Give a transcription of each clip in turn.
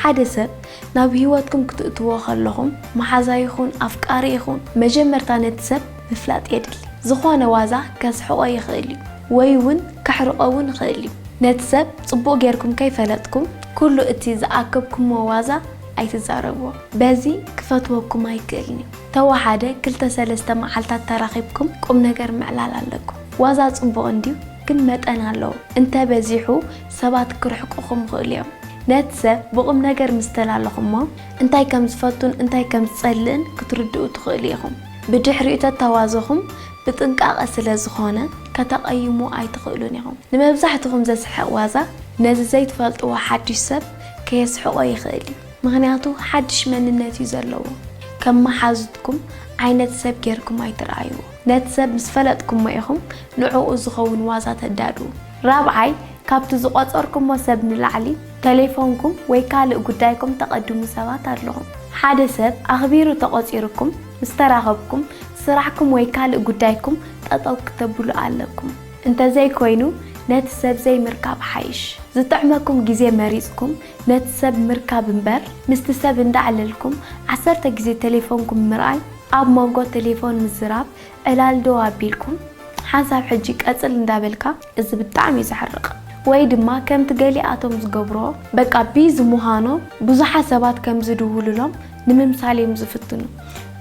ሓደ ሰብ ናብ ህይወትኩም ክትእትዎ ከለኹም፣ መሓዛ ይኹን ኣፍቃሪ ይኹን፣ መጀመርታ ነቲ ሰብ ምፍላጥ የድሊ። ዝኾነ ዋዛ ከስሕቖ ይኽእል እዩ፣ ወይ እውን ከሕርቖ እውን ይኽእል እዩ። ነቲ ሰብ ጽቡቕ ጌርኩም ከይፈለጥኩም፣ ኩሉ እቲ ዝኣከብኩሞ ዋዛ ኣይትዛረብዎ። በዚ ክፈትወኩም ኣይክእልን እዩ። ተወሓደ ክልተ ሰለስተ መዓልታት ተራኺብኩም ቁም ነገር ምዕላል ኣለኩም። ዋዛ ጽቡቕ እንድዩ፣ ግን መጠን ኣለዎ። እንተ በዚሑ ሰባት ክርሕቁኹም ይኽእሉ እዮም። ነቲ ሰብ ብቑም ነገር ምስ ተላለኹሞ፣ እንታይ ከም ዝፈቱን እንታይ ከም ዝጸልእን ክትርድኡ ትኽእሉ ኢኹም። ብድሕሪኡ ተተዋዘኹም ብጥንቃቐ ስለ ዝኾነ፣ ከተቐይሙ ኣይትኽእሉን ኢኹም። ንመብዛሕትኹም ዘስሕቕ ዋዛ፣ ነዚ ዘይትፈልጥዎ ሓድሽ ሰብ ከየስሕቖ ይኽእል እዩ። ምኽንያቱ ሓድሽ መንነት እዩ ዘለዎ። ከም መሓዙትኩም ዓይነት ሰብ ጌርኩም ኣይትርኣይዎ። ነቲ ሰብ ምስ ፈለጥኩሞ ኢኹም ንዕኡ ዝኸውን ዋዛ ተዳልዉ። ራብዓይ፣ ካብቲ ዝቖጸርኩሞ ሰብ ንላዕሊ ተሌፎንኩም ወይ ካልእ ጉዳይኩም ተቐድሙ ሰባት ኣለኹም። ሓደ ሰብ ኣኽቢሩ ተቖጺሩኩም ምስ ተራኸብኩም፣ ስራሕኩም ወይ ካልእ ጉዳይኩም ጠጠው ክተብሉ ኣለኩም። እንተዘይኮይኑ፣ ነቲ ሰብ ዘይምርካብ ሓይሽ። ዝጥዕመኩም ግዜ መሪጽኩም ነቲ ሰብ ምርካብ እምበር፣ ምስቲ ሰብ እንዳዕለልኩም ዓሰርተ ግዜ ተሌፎንኩም ምርኣይ፣ ኣብ መንጎ ተሌፎን ምዝራብ ዕላል ደው ኣቢልኩም፣ ሓንሳብ ሕጂ ቀጽል እንዳበልካ፣ እዚ ብጣዕሚ እዩ ዘሕርቕ። ወይ ድማ ከምቲ ገሊኣቶም ዝገብርዎ፣ በቃ ቢዚ ምዃኖም ብዙሓት ሰባት ከም ዝድውሉሎም ንምምሳል እዮም ዝፍትኑ።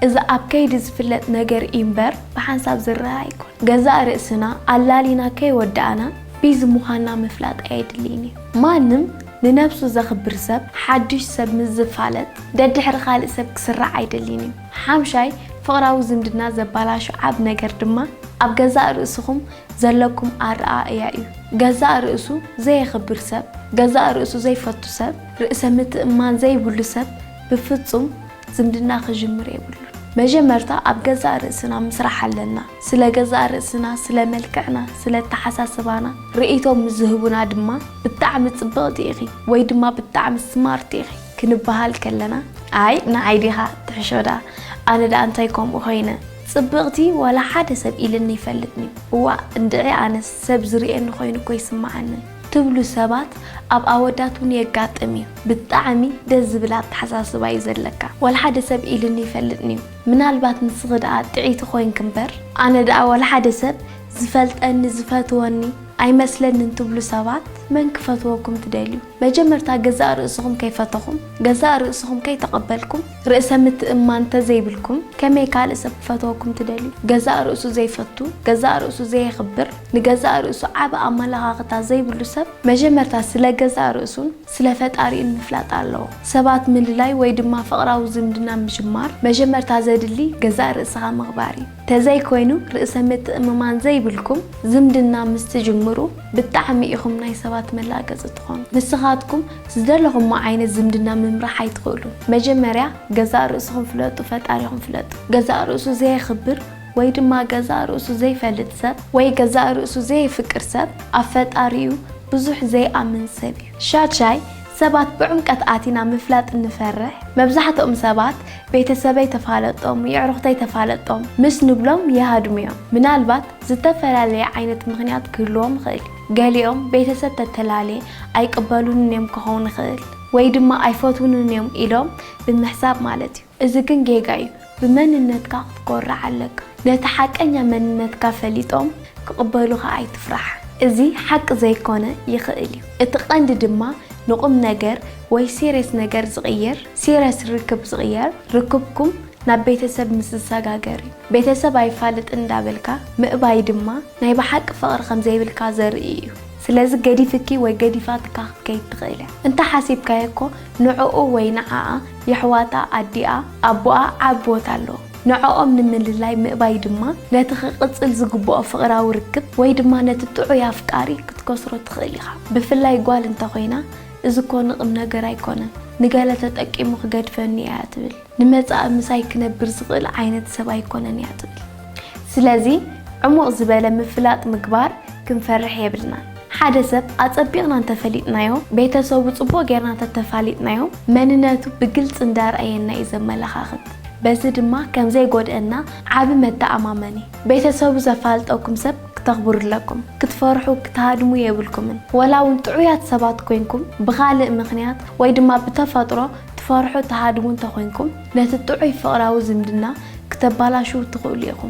እዚ ኣብ ከይዲ ዝፍለጥ ነገር እዩ እምበር፣ ብሓንሳብ ዝረኣ ኣይኮን። ገዛእ ርእስና ኣላሊና ከይወዳእና፣ ቢዚ ምዃንና ምፍላጥ ኣየድልይን እዩ። ማንም ንነብሱ ዘኽብር ሰብ፣ ሓድሽ ሰብ ምስ ዝፋለጥ፣ ደድሕሪ ካልእ ሰብ ክስራዕ ኣይደልይን እዩ። ሓምሻይ፣ ፍቕራዊ ዝምድና ዘባላሹ ዓብ ነገር ድማ፣ ኣብ ገዛእ ርእስኹም ዘለኩም ኣረኣእያ እዩ። ገዛእ ርእሱ ዘየኽብር ሰብ፣ ገዛእ ርእሱ ዘይፈቱ ሰብ፣ ርእሰ ምትእምማን ዘይብሉ ሰብ፣ ብፍጹም ዝምድና ክጅምር የብሉን። መጀመርታ ኣብ ገዛእ ርእስና ምስራሕ ኣለና። ስለ ገዛእ ርእስና፣ ስለ መልክዕና፣ ስለ ኣተሓሳስባና ርእይቶ ምስ ዝህቡና ድማ፣ "ብጣዕሚ ጽብቕቲ ኢኺ" ወይ ድማ "ብጣዕሚ ስማርት ኢኺ" ክንበሃል ከለና፣ "ኣይ ንዓይ ዲኻ ትሕሾ ደኣ፣ ኣነ ደኣ እንታይ ከምኡ ኮይነ?" ጽብቕቲ ዋላ ሓደ ሰብ ኢልኒ ይፈልጥን እዩ። እዋእ እንድዒ ኣነስ ሰብ ዝርእየኒ ኮይኑ እኮ ይስምዓኒ ትብሉ ሰባት ኣብ ኣወዳት እውን የጋጥም እዩ። ብጣዕሚ ደስ ዝብል ኣተሓሳስባ እዩ ዘለካ። ዋላ ሓደ ሰብ ኢልኒ ይፈልጥን እዩ። ምናልባት ንስኺ ደኣ ጥዕይቲ ኮይንኪ እምበር፣ ኣነ ደኣ ዋላ ሓደ ሰብ ዝፈልጠኒ ዝፈትወኒ ኣይመስለንን ትብሉ ሰባት መን ክፈትወኩም ትደልዩ? መጀመርታ ገዛእ ርእስኹም ከይፈተኹም፣ ገዛእ ርእስኹም ከይተቐበልኩም፣ ርእሰ ምትእምማን እንተዘይብልኩም ከመይ ካልእ ሰብ ክፈትወኩም ትደልዩ? ገዛእ ርእሱ ዘይፈቱ፣ ገዛእ ርእሱ ዘየኽብር፣ ንገዛእ ርእሱ ዓቢ ኣመለኻኽታ ዘይብሉ ሰብ መጀመርታ ስለ ገዛእ ርእሱን ስለ ፈጣሪኡን ምፍላጥ ኣለዎ። ሰባት ምልላይ ወይ ድማ ፍቕራዊ ዝምድና ምጅማር መጀመርታ ዘድሊ ገዛእ ርእስኻ ምኽባር እዩ። ተዘይኮይኑ ርእሰ ምትእምማን ዘይብልኩም ዝምድና ምስ ትጅምሩ ብጣዕሚ ኢኹም ናይ ሰባት መላገጺ ትኾኑ። ንስኻትኩም ዝደለኹሞ ዓይነት ዝምድና ምምራሕ ኣይትኽእሉን። መጀመርያ ገዛእ ርእስኹም ፍለጡ፣ ፈጣሪኹም ፍለጡ። ገዛእ ርእሱ ዘየኽብር ወይ ድማ ገዛእ ርእሱ ዘይፈልጥ ሰብ ወይ ገዛእ ርእሱ ዘየፍቅር ሰብ ኣብ ፈጣሪኡ ብዙሕ ዘይኣምን ሰብ እዩ። ሻድሻይ፣ ሰባት ብዕምቀት ኣቲና ምፍላጥ እንፈርሕ። መብዛሕትኦም ሰባት ቤተሰበይ ተፋለጦም፣ የዕሩኽተይ ተፋለጦም ምስ ንብሎም ይሃድሙ እዮም። ምናልባት ዝተፈላለየ ዓይነት ምኽንያት ክህልዎም ይኽእል እዩ። ገሊኦም ቤተሰብ ተተላለየ ኣይቅበሉንን እዮም ክኸውን ይኽእል፣ ወይ ድማ ኣይፈትውንን እዮም ኢሎም ብምሕሳብ ማለት እዩ። እዚ ግን ጌጋ እዩ። ብመንነትካ ክትኮርዕ ኣለካ። ነቲ ሓቀኛ መንነትካ ፈሊጦም ክቕበሉኻ ኣይትፍራሕ። እዚ ሓቂ ዘይኮነ ይኽእል እዩ። እቲ ቀንዲ ድማ ንቑም ነገር ወይ ሲሪየስ ነገር ዝቕይር፣ ሲሪየስ ርክብ ዝቕየር፣ ርክብኩም ናብ ቤተሰብ ምስ ዝሰጋገር እዩ። ቤተሰብ ኣይፋልጥን እንዳበልካ ምእባይ ድማ ናይ ብሓቂ ፍቕሪ ከም ዘይብልካ ዘርኢ እዩ። ስለዚ ገዲፍኪ ወይ ገዲፋትካ ክትከይድ ትኽእል እያ። እንተ ሓሲብካዮ እኮ ንዕኡ ወይ ንዓኣ፣ የሕዋታ፣ ኣዲኣ፣ ኣቦኣ ዓቢ ቦታ ኣለዎ። ንዕኦም ንምልላይ ምእባይ ድማ ነቲ ክቕጽል ዝግብኦ ፍቕራዊ ርክብ ወይ ድማ ነቲ ጥዑይ ኣፍቃሪ ክትከስሮ ትኽእል ኢኻ። ብፍላይ ጓል እንተኾይና፣ እዚ እኮ ንቕም ነገር ኣይኮነን፣ ንገለ ተጠቂሙ ክገድፈኒ እያ ትብል። ንመጻኢ ምሳይ ክነብር ዝኽእል ዓይነት ሰብ ኣይኮነን እያ ትብል። ስለዚ ዕሙቕ ዝበለ ምፍላጥ ምግባር ክንፈርሕ የብልናን። ሓደ ሰብ ኣጸቢቕና እንተፈሊጥናዮ፣ ቤተሰቡ ጽቡቕ ጌርና እንተተፋሊጥናዮ፣ መንነቱ ብግልጺ እንዳርኣየና እዩ ዘመለኻኽት። በዚ ድማ ከም ዘይጎድኣና ዓቢ መተኣማመኒ። ቤተሰቡ ዘፋልጠኩም ሰብ ተኽብሩ ኣለኩም። ክትፈርሑ፣ ክትሃድሙ የብልኩምን። ወላ እውን ጥዑያት ሰባት ኮይንኩም፣ ብኻልእ ምኽንያት ወይ ድማ ብተፈጥሮ ትፈርሑ፣ ትሃድሙ እንተኾይንኩም፣ ነቲ ጥዑይ ፍቕራዊ ዝምድና ክተባላሽዉ ትኽእሉ ኢኹም።